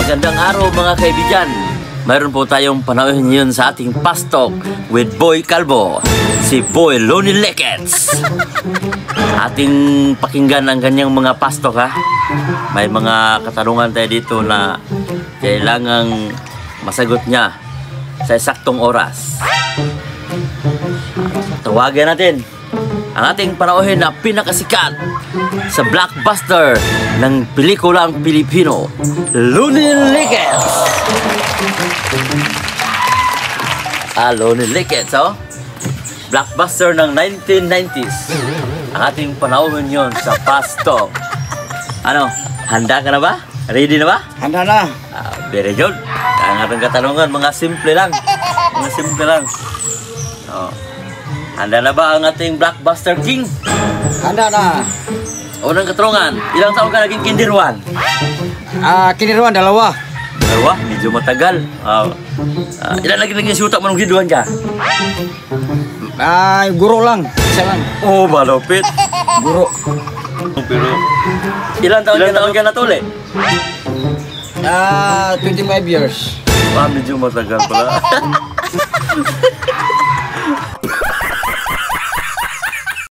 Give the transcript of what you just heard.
Magandang araw, mga kaibigan. Mayroon po tayong panauhin ngayon sa ating Fast Talk with Boy Kalbo, si Boy Lonely Lekets. Ating pakinggan ang kanyang mga fast talk, ha. May mga katanungan tayo dito na kailangang masagot niya sa eksaktong oras. Tawagan natin ang ating panauhin na pinakasikat sa blockbuster ng pelikulang Pilipino, Looney Lickets! Ah, Looney Lickets, oh. Blockbuster ng 1990s. Ang ating panauhin yon sa Fast Talk. Ano, handa ka na ba? Ready na ba? Handa na. Ah, very good. Ang ating katanungan, mga simple lang. Mga simple lang. Oh. Handa na ba ang ating Blockbuster King? Handa na. Unang katanungan, ilang taon ka naging kinder 1? Ah, kinder 1, dalawa. Dalawa? Medyo matagal. Ah, ah, ilan lagi naging shoot mo nung grade 1 ka? Ah, guro lang. Isa lang. Oh, malupit. Guro. Pero, ilang taon ka natuli? Ah, 25 years. Ah, medyo matagal pala.